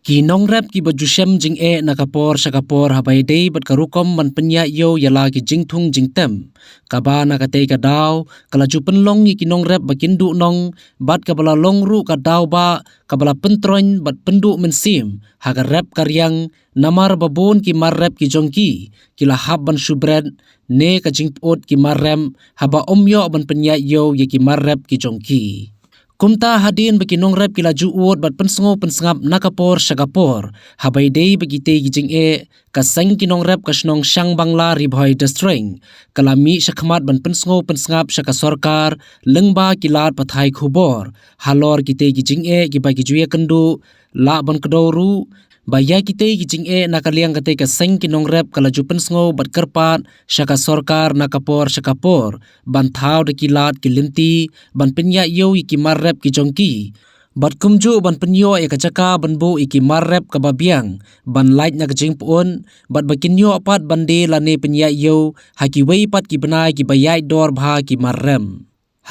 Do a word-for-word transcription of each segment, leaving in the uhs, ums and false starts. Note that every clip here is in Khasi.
Ki nongrep kiba ju shem jingeh na ka por sha ka por haba ïadei bad ka rukom ban pynïaid ïew ïa la ki jingthung jingtem. Kaba na katei ka daw, ka la ju pynlong ïa ki nongrep ba kin duh nong, bad kaba la long ruh ka daw ba, kaba la pyntroiñ bad pynduh mynsiem, ha ka rep ka riang, namar ba bun ki mar rep ki jong ki, ki la hap ban shu bret, ne ka jingpyut ki mar rep, haba ym ïoh ban pynïaid ïew ïa ki mar rep ki jong ki. Kumta hadien ba ki nongrep ki la ju ud bad pynsngew pynsngap na ka por sha ka por, haba ïadei bad kitei ki jingeh, ka seng ki nongrep ka shnong Shangbangla Ri Bhoi District, ka la mih shakhmat ban pynsngew pynsngap sha ka sorkar, lyngba ki lad pathai khubor, halor kitei ki jingeh kiba ki ju ïakynduh, lah ban kdew ruh, ba ïa kitei ki jingeh na ka liang katei ka seng ki nongrep ka la ju pynsngew bad kyrpad, sha ka sorkar na ka por sha ka por, ban thaw da ki lad ki lynti, ban pynïaid ïew ïa ki mar rep ki jong ki. Bad kumjuh ban pynïoh ïa ka jaka ban buh ïa ki mar rep kaba biang, ban lait na ka jingpyut, bad ba kin ïoh pat ban die lane pynïaid ïew, ha kiwei pat ki bnai kiba ïaid dor bha ki mar rep.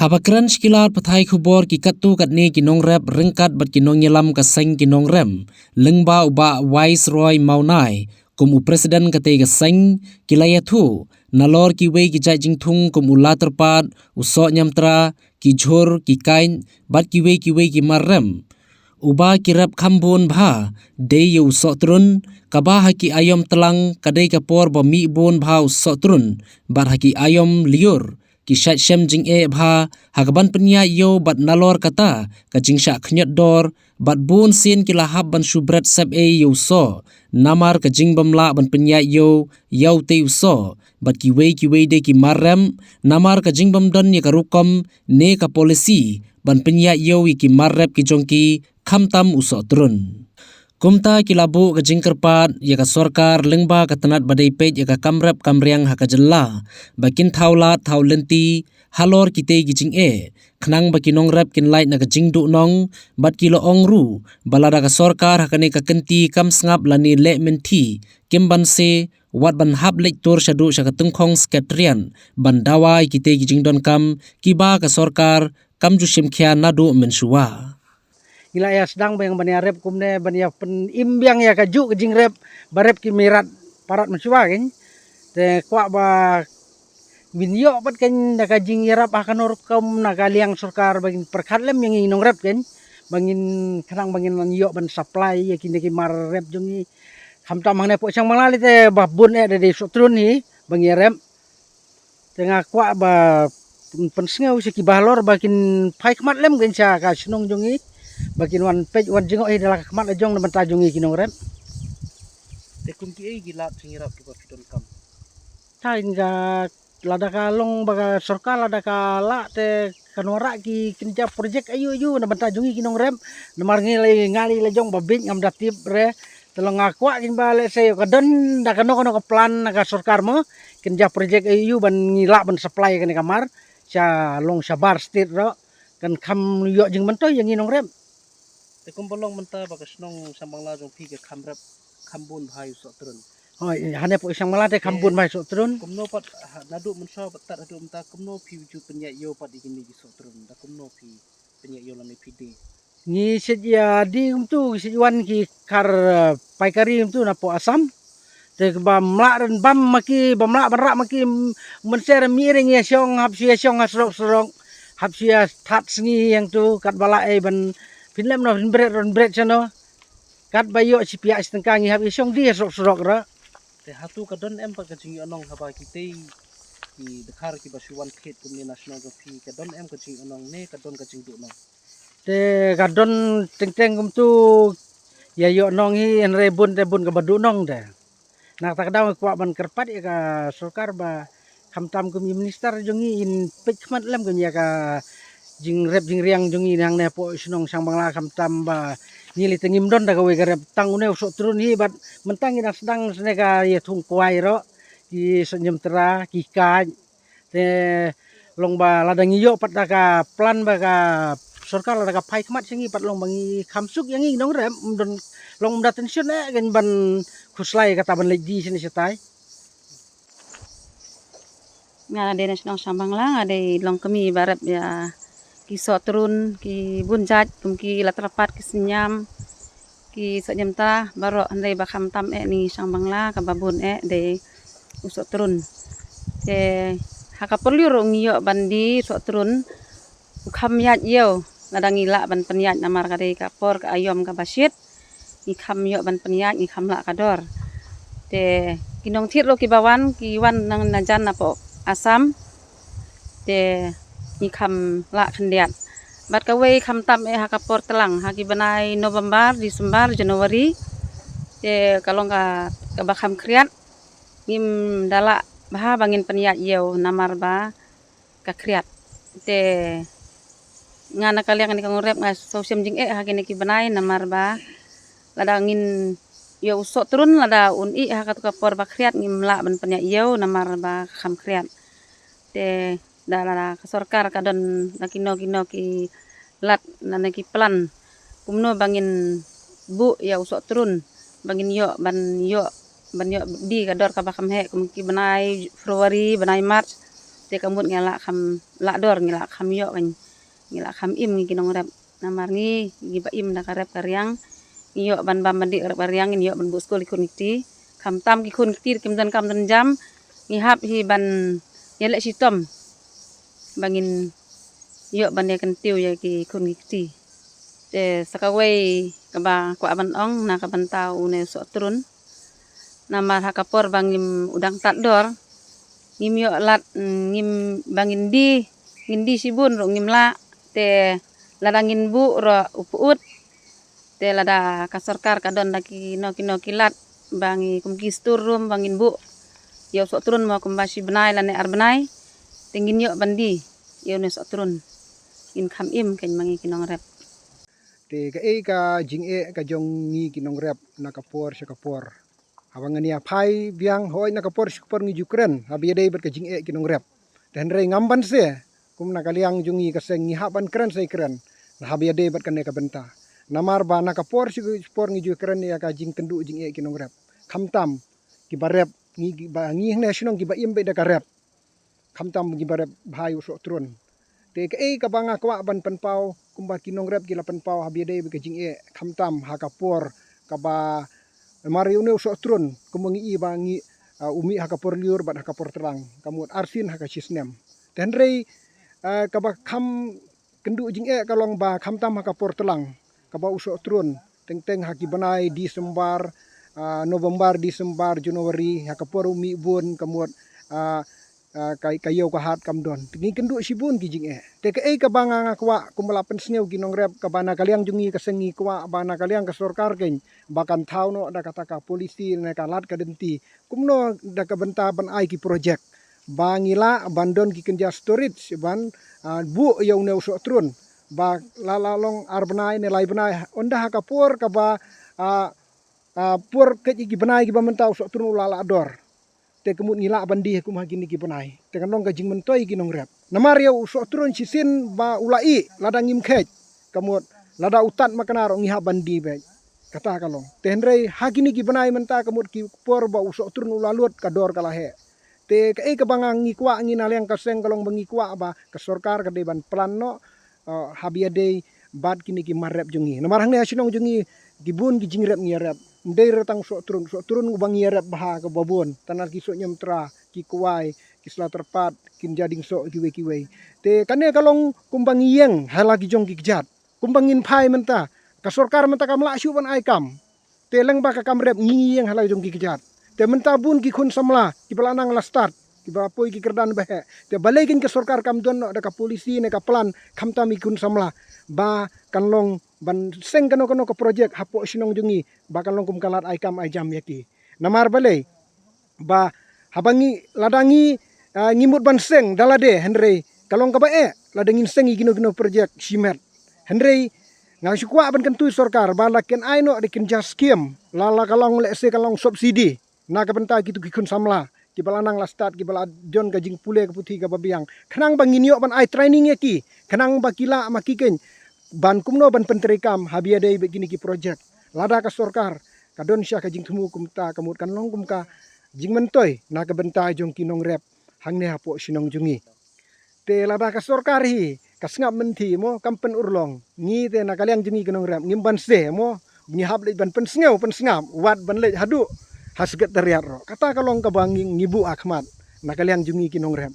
Haba kren sha ki lad pathai khubor ki katto katne ki nongrep ryngkat bad ki nongïalam ka seng ki nongrep, lyngba u Bah Viceroy Mawnai, kum u president katei ka seng, ki la ïathuh, nalor kiwei ki jait jingthung kum u la tyrpad, u soh ñiamtra, ki jhur, ki kait, bad kiwei kiwei ki mar rep. Uba ki rep kham bun bha, dei ïa u sohtrun, kaba ha ki aïom tlang, ka dei ka por ba mih bun bha u sohtrun, bad ha ki aïom lyiur, ki shait shem jingeh bha, ha kaban pynïaid ïew bad nalor kata, ka jingshah khñiot dor, bad bun sien ki la hap ban shu bret sep ei ïa u soh, namar ka jingbym lah ban pynïaid ïew, ïa utei u soh, bad kiwei kiwei de ki mar rep, namar ka jingbym don ïa ka rukom, ne ka policy, ban pynïaid ïew ïa ki mar rep ki jong ki, khamtam u sohtrun. Kumta ki la buh ka jingkyrpad, ïa ka sorkar lyngba ka tnat ba dei peit ïa ka kam rep kam riang ha ka jylla, ba kin thaw lad thaw lynti, halor kitei ki jingeh, khnang ba ki nongrep kin lait na ka jingduh nong, bad ki la ong ruh, ba lada ka sorkar ha kane ka kynti kam sngap lane leh mynthi, kim banse, wat ban hap leit tur shaduh sha ka tyngkhong sekretariat, ban dawa ïa kitei ki jingdonkam, kiba ka sorkar, kam ju shim khia naduh mynshuwa. Ngi la ïa sdang ba ïa ban ïa rep kumne, ban ïa pynim biang ïa ka juh ka jingrep, ba rep ki mih rat parat mynshuwa kein. Te kwah ba ngin ïoh pat kein da ka jingïarap ha kano rukom na ka liang sorkar ba ngin pyrkhat lem ïa ngi nongrep kein. Ba ngin khnang ba ngin ïoh ban supply ïa kine ki mar rep jong ngi. Khamtam hangne hapoh Shangbangla te ba bun eh da dei sohtrun hi, ba ngi rep. Te nga kwah ba pyn-, pynsngew sha kiba halor ba kin phai khmat lem kein sha ka shnong jong ngi. Ba kin wan peit wan jngoh hi da la ka khmat la jong na bynta jong ngi ki nongrep. Te kum kiei ki lad jingïarap kiba phi donkam? Tang ka lada ka long ba ka sorkar lada ka lah te kan wanrah ki kynja projek aiu aiu na bynta jong ngi ki nongrep. Namar ngi la, nga la jong ba bieit ngam da tip re. Te long nga kwah kein ba lehse ka don da kano kano ka plan na ka sorkar mo, kynja projek aiu ban ngi lah ban supply kane ka mar sha long shabar state ruh, kan kham ïoh jingmyntoi ïa ngi nongrep. Te kumba long mynta ba ka shnong Shangbangla jong phi ka kham rep, kham bun bha ïa u sohtrun. Hoi, hangne hapoh Shangbangla te kham bun bha ïa u sohtrun. Kumno pat, ha, naduh mynshuwa pat tad haduh mynta kumno phi ju pynïaid ïew pat ïa kine ki sohtrun, da kumno phi pynïaid ïew lane phi die? Ngi shait ïa die kumtu, ngi shait wan ki car, eh, paikari kumtu napoh Assam. Te bym lah ban bam ma ki, bym lah ban rah ma ki, m-, mynsiem re mih re ngi ïa shong, hap shu ïa shong ha surok surok, hap shu ïa that sngi hangtu, katba lah ei ban, phin lem noh, phin bret ruh, phin bret shano. Katba ïoh shi pyiar shi tyngka ngi hap ïa shong die ha surok surok ruh. Te hato ka don em pat ka jingïohnong haba kitei ki dkhar kiba shu wan thied kumne na shnong jong phi, ka don em ka jingïohnong ne ka don ka jingduhnong? Te ka don teng teng kumtu ïa ïohnong hi, hynrei bun te bun kaba duhnong te. Na kata ka daw nga kwah ban kyrpad ïa ka sorkar ba khamtam kum i minister jong ngi in peit khmat lem kum ïa ka jingrep jingriang jong ngi hangne hapoh shnong Shangbangla, khamtam ba ngi lei te ngim don da kawei ka rep, tang une u sohtrun hi bad mynta ngi dang sdang sne ka ïa thung kwai ruh, ki soh ñiamtra, ki kait. Te long ba lada ngi ïoh pat da ka plan ba ka sorkar lada ka phai khmat sha ngi pat long ba ngi kham suk ïa ngi nongrep, ym don, long ym da tension eh kein ban khuslai kata ban leit die shane shatai. Nga la dei na shnong Shangbangla, nga dei long kmie ba rep ïa ki sohtrun, ki bun jait, kum ki latrapat, ki synñiam, Ki soh nyem ta baroh, hynrei ba kham tam eh ngi shang Bangla kaba bun eh dei u soh trun. Te ha ka por lyiur ruh ngi ïoh ban die soh trun, u kham ïaid ïew. Lada ngi lah ban pynïaid namar ka dei ka por ka aïom kaba shit, ngi kham ïoh ban pynïaid, ngi kham lah ka dor. Te ki nongthied ruh kiba wan, ki wan na jan napoh Assam, te ngi kham lah khyndiat. Bad kawei kham tam eh ha ka por tlang, ha ki bnai November, December, January, te ka long ka, kaba kham khriat. Ngim da lah bha ba ngin pynïaid ïew namar ba ka khriat. Te nga na ka liang kane ka nongrep nga sngewsih jingeh ha kine ki bnai namar ba lada ngin ïoh u soh trun, lada un ih ha katu ka por ba khriat, ngim lah ban pynïaid ïew namar ba kham khriat. Te da lada ka sorkar ka don da kino kino ki lad lane ki plan kumno ba ngin buh ïa u soh trun, ba ngin ïoh ban ïoh, ban ïoh die ka dor kaba kham heh, kum ki bnai February, bnai March, te ka mut ngi lah kham lah dor, ngi lah kham ïoh kan, ngi lah kham im ngi ki nongrep. Namar ngi, ngi ba im da ka rep ka riang, ngi ïoh ban bam ban dih ka rep ka riang, ngi ïoh ban buh skul ki khun ki kti. Kham tam ki khun ki kti kim don kam don jam, ngi hap hi ban ïaleh shitom ba ngin ïoh ban ïa kyntiew ïa ki khun ki kti. Te sa kawei kaba kwah ban ong na ka bynta une u soh trun. Namar ha ka por ba ngim u dang tad dor, ngim ïoh lad, mm, ngim, ba ngin die, ngin die shibun ruh ngim lah, te lada ngin buh ruh u pyut, te lada ka sorkar ka don da kino kino ki lad ba ngi kum ki store room ba ngin buh ïa u soh trun mo kumba shi bnai lane ar bnai, te ngin ïoh ban die ïa une u soh trun, ngin kham im kan ma ngi ki nongrep. Te kaei ka jingeh ka jong ngi ki nongrep na ka por sha ka por? Haba ngan ïa phai biang, hooid, na ka por sha ka por ngi ju kren haba ïadei bad ka jingeh ki nongrep. Te hynrei ngam banse, kum na ka liang jong ngi ka seng ngi hap ban kren sa kren na haba ïadei bad kane ka bynta. Namar ba na ka por sha ka por ngi ju kren ïa ka jingkynduh jingeh ki nongrep. Khamtam kiba rep, ngi kiba, ngi hangne shnong kiba im beit da ka rep. Khamtam kiba rep bha ïa u soh trun. Te kaei kaba nga kwah ban pynpaw kumba ki nongrep ki la pynpaw haba ïadei bad ka jingeh, khamtam ha ka por kaba mar ïa une u soh trun, kumba ngi i ba ngi, ah, u mih ha ka por lyiur bad ha ka por tlang, ka mut arsien ha ka shisnem. Te hynrei, ah, kaba kham kynduh jingeh ka long ba khamtam ha ka por tlang kaba u soh trun, teng teng ha ki bnai December, ah, November, December, January, ha ka por u mih bun, ka mut, ah, ah, ka, ka ïew ka hat kam don. Te ngi kynduh shibun ki jingeh. Te kaei kaba nga, nga kwah kumba la pynsngew ki nongrep, kaba na ka liang jong ngi ka seng ngi kwah ba na ka liang ka sorkar kan ba kan thaw noh da kata ka polisi ne ka lad ka dynti kumno da ka bynta ban ai ki projek ba ngi lah ban don ki kynja storage ban, ah, buh ïa une u soh trun ba la, la long ar bnai ne lai bnai, ynda ha ka por kaba, ah, ah, por kit ïa ki bnai kiba mynta u soh trun u la lah dor. Te ka mut ngi lah ban die kum ha kine ki bnai, te kan long ka jingmyntoi ki nongrep. Namar ïa u soh trun shisien ba u la ih, lada ngim khet, ka mut lada u tad makna ruh ngi hap ban die beit. Kata ka long. Te hynrei ha kine ki bnai mynta ka mut ki por ba u soh trun u la lut, ka dor ka la heh. Te kaei kaba nga ngi kwah ngi na liang ka seng ka long ba ngi kwah ba ka sorkar ka dei ban plan noh, ah, haba ïadei bad kine ki mar rep jong ngi. Namar hangne ha shnong jong ngi ki bun ki jingrep ngi ïarep. Ym dei re tang u soh trun, u soh trun uba ngi ïarep bha kaba bun. Tang na ki soh nyem tra, ki kwai, ki sla tyrpad, ki jingjading soh kiwei kiwei. Te kane ka long kumba ngi ïeng ha la ki jong ki kjat. Kumba ngin phai mynta, ka sorkar mynta kam lah shuh ban ai kam. Te lyngba ka kam rep ngi ïeng ha la jong ki kjat. Te mynta bun ki khun samla kiba la nang la stad, kiba poi ki kyrdan ba heh. Te balei kein ka sorkar kam don noh da ka polisi ne ka plan khamtam ïa ki khun samla ba kan long ban seng kano kano ka projek hapoh shnong jong ngi ba kan long kum ka lad ai kam ai jam ïa ki. Namar balei? Ba haba ngi, lada ngi, ah, ngi mut ban seng da lade, hynrei ka long kaba eh lada ngin seng ïa kino kino projek shimet. Hynrei nga shu kwah ban kyntu ïa sorkar ba la kin ai noh da ki kynja skim, la, la ka long lehse ka long subsidy na ka bynta kitu ki khun samla kiba la nang la stad, kiba la don ka jingpule ka puthi kaba biang, khnang ba ngin ïoh ban ai training ïa ki, khnang ba ki lah ma ki kein ban kumno ban pyntreikam haba ïadei bad kine ki projek. Lada ka sorkar ka don sha ka jingthmu kumta, ka mut kan long kum ka jingmyntoi na ka bynta jong ki nongrep hangne hapoh shnong jong ngi. Te lada ka sorkar hi ka sngap mynthi mo, kam pynurlong, ngi te na ka liang jong ngi ki nongrep ngim banse mo. ngi hap leit ban pynsngew pynsngap wat ban leit haduh ha Secretariat ruh. Kata ka long kaba ngi, ngi buh ha khmat na ka liang jong ngi ki nongrep.